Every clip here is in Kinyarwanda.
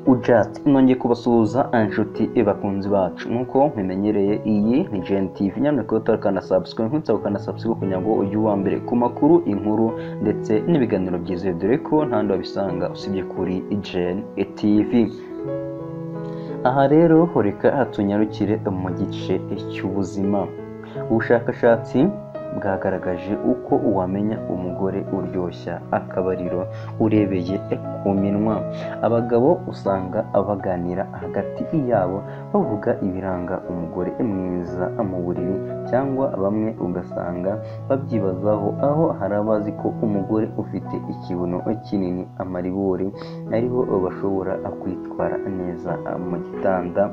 Ujat nongeye kubasuhuza inshuti bakunzi bacu, nkuko mumenyereye iyi ni Gen TV. Nyamuneka utarakanda subscribe, nkwibutsa gukanda subscribe kugira ngo ujye uwa mbere ku makuru, inkuru ndetse n'ibiganiro byizewe, dore ko nta handi wabisanga usibye kuri Gen TV. Aha rero reka tunyarukire mu gice cy'ubuzima. Ubushakashatsi bwagaragaje uko wamenya umugore uryoshya akabariro urebeye ku minwa. Abagabo usanga baganira hagati yabo bavuga ibiranga umugore mwiza mu buriri, cyangwa bamwe ugasanga babyibazaho, aho hari abazi ko umugore ufite ikibuno kinini, amaribori, aribo bashobora kwitwara neza mu gitanda.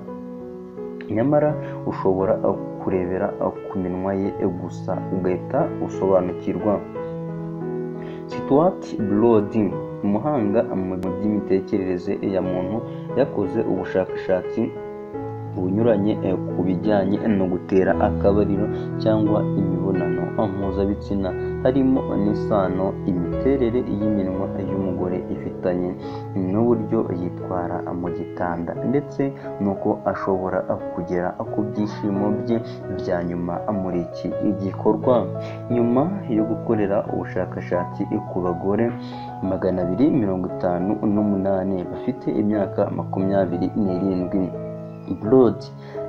Nyamara ushobora kurebera ku minwa ye gusa ugahita usobanukirwa. Stuart Brody, umuhanga mu by'imitekerereze ya muntu, yakoze ubushakashatsi bunyuranye ku bijyanye no gutera akabariro cyangwa imibonano mpuzabitsina, harimo n'isano imiterere y'iminwa y'umugore ifitanye n'uburyo yitwara mu gitanda, ndetse n'uko ashobora kugera ku byishimo bye bya nyuma muri iki gikorwa. Nyuma yo gukorera ubushakashatsi ku bagore 258 bafite imyaka 27, Brody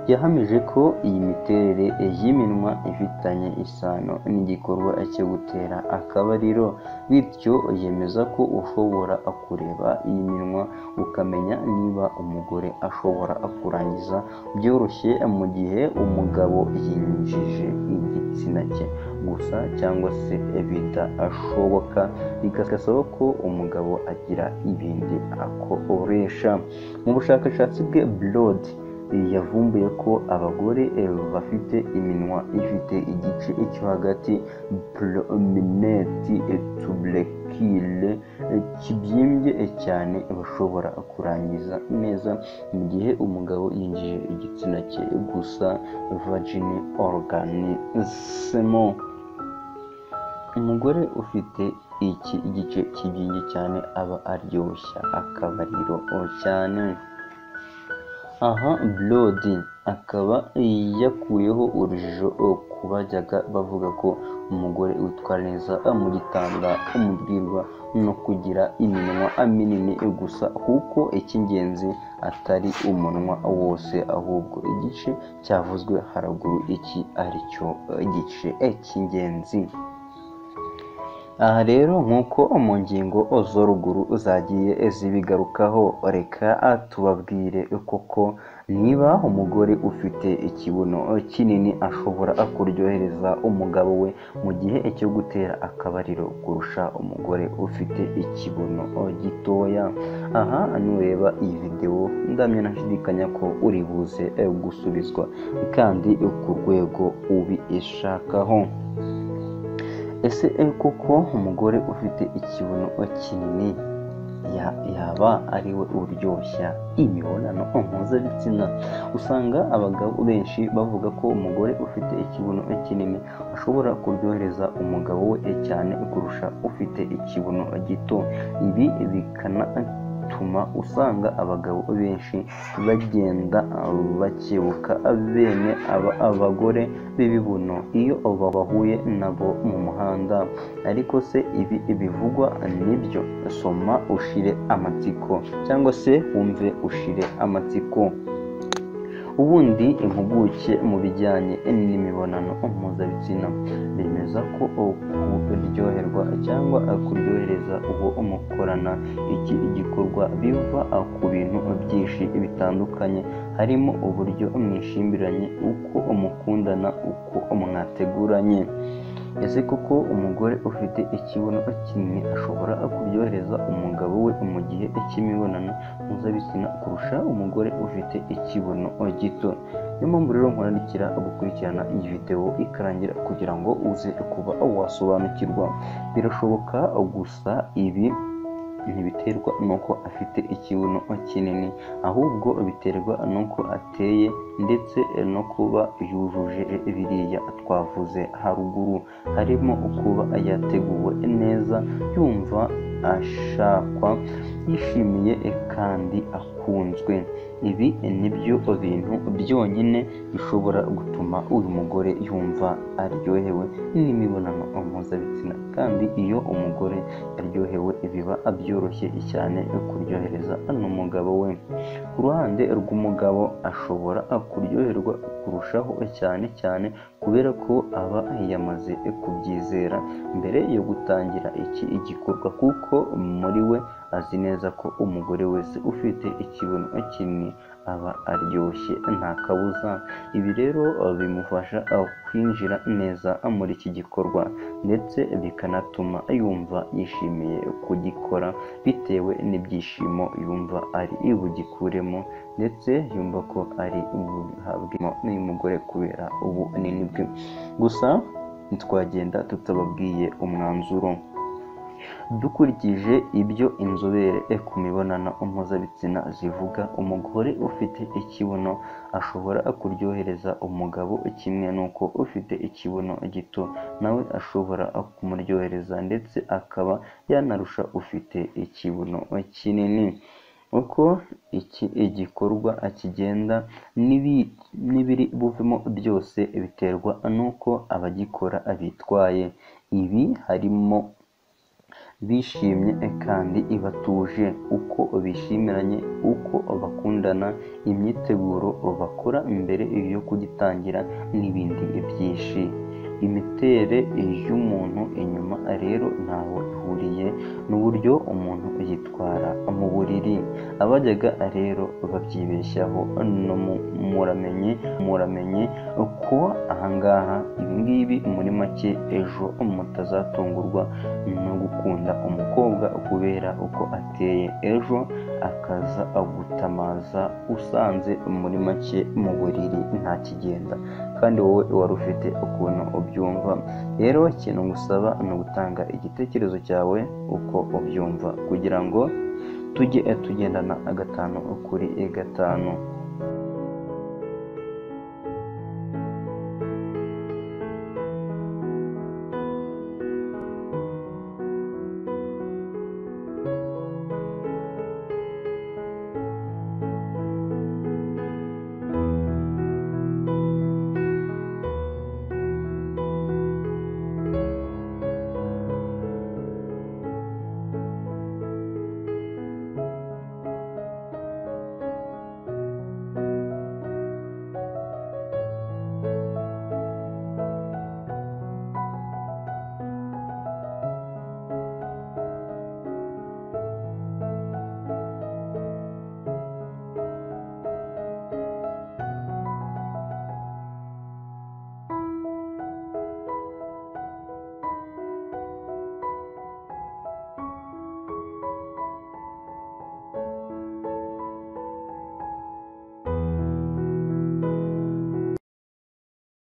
yahamije ko iyi miterere y'iminwa ifitanye isano n'igikorwa cyo gutera akabariro, bityo yemeza ko ushobora kureba iyi minwa ukamenya niba umugore ashobora kurangiza byoroshye mu gihe umugabo yinjije igitsina cye gusa, cyangwa se bidashoboka bigasaba ko umugabo agira ibindi akoresha. Mu bushakashatsi bwe, Brody yavumbuye ko abagore bafite iminwa ifite igice cyo hagati, prominent tubercle, kibyimbye cyane bashobora kurangiza neza mu gihe umugabo yinjije igitsina cye gusa, vaginal orgasm. Umugore ufite iki gice kibyimbye cyane aba aryoshya akabariro cyane. Aha Brody akaba yakuyeho urujijo ku bajyaga bavuga ko umugore witwara neza mu gitanda umubwirwa no kugira iminwa minini gusa, kuko icy'ingenzi atari umunwa wose, ahubwo igice cyavuzwe haruguru iki ari cyo gice cy'ingenzi. Aha rero nk'uko mu ngingo zo ruguru zagiye zibigarukaho, reka tubabwire koko niba umugore ufite ikibuno kinini ashobora kuryohereza umugabo we mu gihe cyo gutera akabariro kurusha umugore ufite ikibuno gitoya. Aha nureba iyi videwo ndamya ntashidikanya ko uri buze gusubizwa kandi ku rwego ubishakaho. Ese koko umugore ufite ikibuno kinini yaba ari we uryoshya imibonano mpuzabitsina? Usanga abagabo benshi bavuga ko umugore ufite ikibuno kinini ashobora kuryohereza umugabo we cyane kurusha ufite ikibuno gito. Ibi bikanatuma usanga abagabo benshi bagenda bakebuka bene aba abagore b'ibibuno iyo bahuye nabo mu muhanda. Ariko se ibi bivugwa nibyo? Soma ushire amatsiko, cyangwa se wumve ushire amatsiko. Ubundi impuguke mu bijyanye n'imibonano mpuzabitsina bemeza ko kuryoherwa cyangwa kuryohereza uwo mukorana iki gikorwa biva ku bintu byinshi bitandukanye, harimo uburyo mwishimiranye, uko mukundana, uko mwateguranye. Ese koko umugore ufite ikibuno kinini ashobora kuryohereza umugabo we mu gihe cy'imibonano mpuzabitsina kurusha umugore ufite ikibuno gito? Niyo mpamvu rero nkurarikira gukurikirana iyi videwo ikarangira kugira ngo uze kuba wasobanukirwa. Birashoboka, gusa ibi ntibiterwa n'uko afite ikibuno kinini, ahubwo biterwa n'uko ateye ndetse no kuba yujuje biriya twavuze haruguru, harimo kuba yateguwe neza, yumva ashakwa, yishimiye kandi akunzwe. Ibi nibyo bintu byonyine bishobora gutuma uyu mugore yumva aryohewe n'imibonano mpuzabitsina, kandi iyo umugore yaryohewe biba byoroshye cyane kuryohereza n'umugabo we. Ku ruhande rw'umugabo ashobora kuryoherwa kurushaho cyane cyane kubera ko aba yamaze kubyizera mbere yo gutangira iki gikorwa, kuko muri we azi neza ko umugore wese ufite ikibuno kinini aba aryoshye nta kabuza. Ibi rero bimufasha kwinjira neza muri iki gikorwa, ndetse bikanatuma yumva yishimiye kugikora bitewe n'ibyishimo yumva ari bugikuremo, ndetse yumva ko ari buhabwe n'uyu mugore kubera ubunini bwe. Gusa ntitwagenda tutababwiye umwanzuro. Dukurikije ibyo inzobere ku mibonano mpuzabitsina zivuga, umugore ufite ikibuno ashobora kuryohereza umugabo kimwe n'uko ufite ikibuno gito nawe ashobora kumuryohereza, ndetse akaba yanarusha ufite ikibuno kinini. Uko iki gikorwa kigenda n'ibiri buvemo byose biterwa n'uko abagikora bitwaye. Ibi harimo bishimye kandi batuje, uko bishimiranye, uko bakundana, imyiteguro bakora mbere yo kugitangira n'ibindi byinshi. Imiterere y'umuntu inyuma rero ntaho ihuriye n'uburyo umuntu yitwara mu buriri. Abajyaga rero babyibeshyaho no muramenye ko ahangaha ibingibi muri make ejo mutazatungurwa no gukunda umukobwa kubera uko ateye, ejo akaza agutamaza usanze muri make mu buriri nta kigenda, kandi wowe wari ufite ukuntu ubyumva. Rero ikintu ngusaba ni ugutanga igitekerezo cyawe uko ubyumva, kugira ngo tujye tugendana 5 kuri 5.